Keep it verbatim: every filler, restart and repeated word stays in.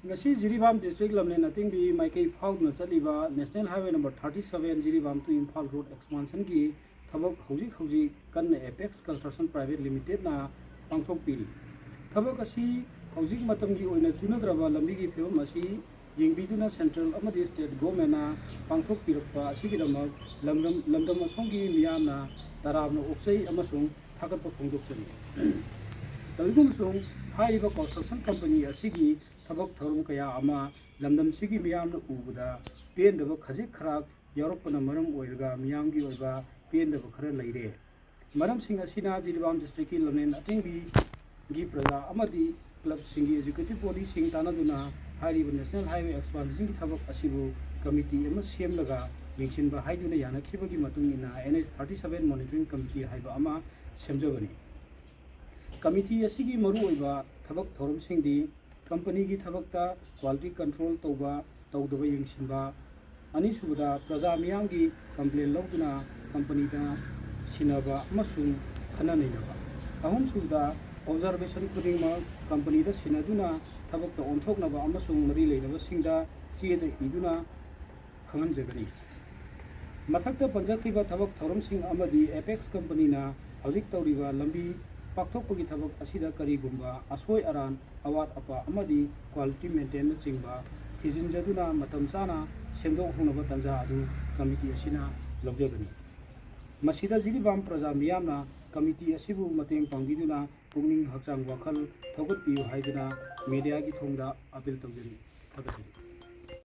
ꯉꯁꯤ ꯖꯤꯔꯤꯕꯥꯝ district ꯂꯝꯂꯦꯟ ꯑꯇꯤꯡꯕꯤ ꯃꯥꯏꯀꯩ ꯐꯥꯎꯗꯨꯅ ꯆꯠꯂꯤꯕ National Highway number thirty seven Jiribam to Imphal road expansion ꯒꯤ ꯊꯕꯛ ꯍꯧꯖꯤꯛ ꯍꯧꯖꯤꯛ ꯀꯟꯅ Apex Construction Private Limited ꯅ ꯄꯥꯡꯊꯣꯛꯄꯤꯔꯤ꯫ ꯊꯕꯛ ꯑꯁꯤ ꯍꯧꯖꯤꯛ ꯃꯇꯝꯒꯤ ꯑꯣꯏꯅ ꯆꯨꯅꯗ꯭ꯔꯕ ꯂꯝꯕꯤꯒꯤ ꯐꯤꯕꯝ ꯑꯁꯤ ꯌꯦꯡꯕꯤꯗꯨꯅ central ꯑꯃꯗꯤ state government ꯅ ꯄꯥꯡꯊꯣꯛꯄꯤꯔꯛꯄ ꯑꯁꯤꯒꯤꯗꯃꯛ ꯂꯝꯗꯝ, ꯂꯝꯗꯝ ꯑꯁꯣꯝꯒꯤ ꯃꯤꯌꯥꯝꯅ ꯇꯔꯥꯝꯅ ꯑꯣꯛꯆꯩ ꯑꯃꯁꯨꯡ ꯊꯥꯒꯠꯄ ꯐꯣꯡꯗꯣꯛꯆꯔꯤ꯫ ꯇꯧꯏꯒꯨꯝꯕꯁꯨꯡ ꯍꯥꯏꯔꯤꯕ construction company ꯑꯁꯤꯒꯤ ꯊꯕꯛ ꯊꯧꯔꯝ ꯀꯌꯥ ꯑꯃ ꯂꯝꯗꯝꯁꯤꯒꯤ ꯃꯤꯌꯥꯝꯅ ꯎꯕꯗ ꯄꯦꯟꯗꯕ ꯈꯖꯤꯛ ꯈꯔꯥꯛ ꯌꯥꯎꯔꯛꯄꯅ ꯃꯔꯝ ꯑꯣꯏꯔꯒ ꯃꯤꯌꯥꯝꯒꯤ ꯑꯣꯏꯕ ꯄꯦꯟꯗꯕ ꯈꯔ ꯂꯩꯔꯦ꯫ ꯃꯔꯝꯁꯤꯡ ꯑꯁꯤꯅ ꯖꯤꯔꯤꯕꯥꯝ district ꯀꯤ ꯂꯝꯂꯦꯟ ꯑꯇꯤꯡꯕꯤꯒꯤ ꯄ꯭ꯔꯖꯥ ꯑꯃꯗꯤ club ꯁꯤꯡꯒꯤ executive body ꯁꯤꯡ ꯇꯥꯟꯅꯗꯨꯅ ꯍꯥꯏꯔꯤꯕ National Highway expansion ꯒꯤ ꯊꯕꯛ ꯑꯁꯤꯕꯨ committee ꯑꯃ ꯁꯦꯝꯂꯒ ꯌꯦꯡꯁꯤꯟꯕ ꯍꯥꯏꯗꯨꯅ ꯌꯥꯅꯈꯤꯕꯒꯤ ꯃꯇꯨꯡ ꯏꯟꯅ N H thirty seven monitoring committee ꯍꯥꯏꯕ ꯑꯃ ꯁꯦꯝꯖꯕꯅꯤ꯫ Committee ꯑꯁꯤꯒꯤ ꯃꯔꯨꯑꯣꯏꯕ ꯊꯕꯛ ꯊꯧꯔꯝꯁꯤꯡꯗꯤ company ꯒꯤ ꯊꯕꯛꯇ quality control ꯇꯧꯕ ꯇꯧꯗꯕ ꯌꯦꯡꯁꯤꯟꯕ, ꯑꯅꯤꯁꯨꯕꯗ ꯄ꯭ꯔꯖꯥ ꯃꯤꯌꯥꯝꯒꯤ complain ꯂꯧꯗꯨꯅ company ꯗ ꯁꯤꯟꯅꯕ ꯑꯃꯁꯨꯡ ꯈꯟꯅ ꯅꯩꯅꯕ, ꯑꯍꯨꯝꯁꯨꯕꯗ observation ꯈꯨꯗꯤꯡꯃꯛ company ꯗ ꯁꯤꯟꯅꯗꯨꯅ ꯊꯕꯛꯇ ꯑꯣꯟꯊꯣꯛꯅꯕ ꯑꯃꯁꯨꯡ ꯃꯔꯤ ꯂꯩꯅꯕꯁꯤꯡꯗ ꯆꯦꯗ ꯏꯗꯨꯅ ꯈꯪꯍꯟꯖꯒꯅꯤ꯫ ꯃꯊꯛꯇ ꯄꯟꯖꯈ꯭ꯔꯤꯕ ꯊꯕꯛ ꯊꯧꯔꯝꯁꯤꯡ ꯑꯃꯗꯤ Apex company ꯅ ꯍꯧꯖꯤꯛ ꯇꯧꯔꯤꯕ ꯂꯝꯕꯤ ꯄꯥꯛꯊꯣꯛꯄꯒꯤ ꯊꯕꯛ ꯑꯁꯤꯗ ꯀꯔꯤꯒꯨꯝꯕ ꯑꯁꯣꯏ ꯑꯔꯥꯟ, ꯑꯋꯥꯠ ꯑꯄꯥ ꯑꯃꯗꯤ quality maintain ꯅꯆꯤꯡꯕ ꯊꯤꯖꯤꯟꯖꯗꯨꯅ ꯃꯇꯝ ꯆꯥꯅ ꯁꯦꯝꯗꯣꯛꯍꯧꯅꯕ ꯇꯥꯟꯖꯥ ꯑꯗꯨ committee ꯑꯁꯤꯅ ꯂꯧꯖꯒꯅꯤ꯫ ꯃꯁꯤꯗ ꯖꯤꯔꯤꯕꯥꯝ ꯄ꯭ꯔꯖꯥ ꯃꯤꯌꯥꯝꯅ committee ꯑꯁꯤꯕꯨ ꯃꯇꯦꯡ ꯄꯥꯡꯕꯤꯗꯨꯅ ꯄꯨꯛꯅꯤꯡ ꯍꯛꯆꯥꯡ ꯋꯥꯈꯜ ꯊꯧꯒꯠꯄꯤꯌꯨ ꯍꯥꯏꯗꯨꯅ media ꯒꯤ ꯊꯣꯡꯗ appeal ꯇꯧꯖꯔꯤ꯫ ꯊꯥꯒꯠꯆꯔꯤ꯫